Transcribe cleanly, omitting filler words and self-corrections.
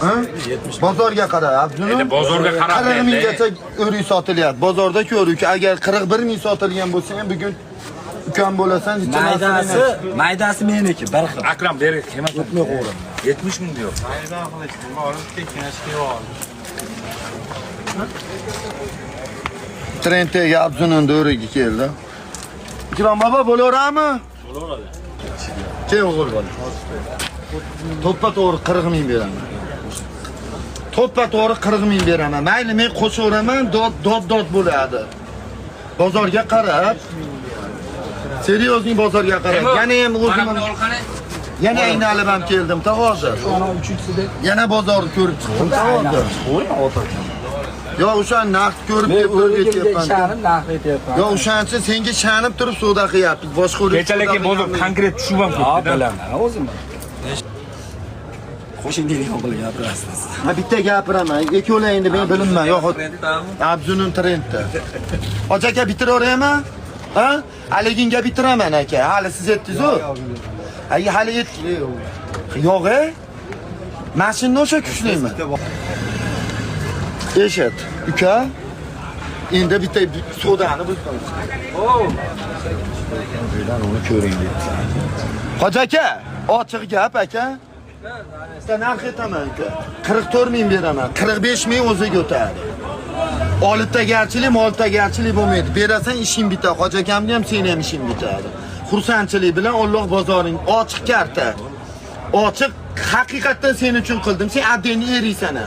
Ha? Bozorga qara, Abdunur. Endi bozorga qarab 40 endi. minggacha o'rik sotilyapti. Bozorda ko'ruk. Agar 41 ming sotilgan bo'lsa ham bugun ukam bo'lasan, hech Maydasi, narsani maydasi meniki, bir xil. Akram beri kelma. O'tmay qo'yib. 70 ming diyor. Trendga Abdunurning o'rigi keldi. Ikrom bobo bo'laveradimi? Bo'laveradi. Kel o'g'il bola. To'ppa to'g'ri 40 ming beraman. To'ppa to'g'ri 40 ming beraman. Mayli men qo'shaveraman, dod dod dod bo'ladi. Bozorga qarab, Серьезный bozorga qarab. Yana ham o'zim Mana buni ol qani. yana aynalib ham keldim ta hozir. Ana uchinchisida Yana bozorni ko'rib chiqdim ta hozir. qo'yma ota. Yo o'sha narx ko'rib Men kelib turib o'rigimga aytyapman. ishonib narx aytyapman. Yo o'shancha senga ishonib turib savdo qilyapmiz. Boshqa o'rik Kecha lekin bozor konkret tushib ham Ha, ketdi. bilaman o'zim. Qo'shing deydigan qilib gapirasiz. Ha bitta gapiraman. Ikkovlar endi men bilinman. Yo'q, Abzunun trendda. Hoji aka bitiraveraymi? Ha? Haliginga bitiraman aka. Hali siz aytdingiz-ku. Ay hali et Yo'q, e? Mashinani o'sha kuchlimi? Eshit, uka. Endi bitta savdoni buzamiz. Uni ko'ring deyapti. Hoji aka, ochiq gap aka. Bitta narx aytaman aka. 44 ming beraman. 45 ming o'ziga o'tadi. Olib tagarchilik, mol tagarchilik bo'lmaydi. Berasan ishing bitadi. Hoji akamni ham seni ham ishing bitadi. Xursandchilik bilan Alloh bozoring ochiq karta. Ochiq haqiqatdan sen uchun qildim. Sen abdeni eriysan. Ha.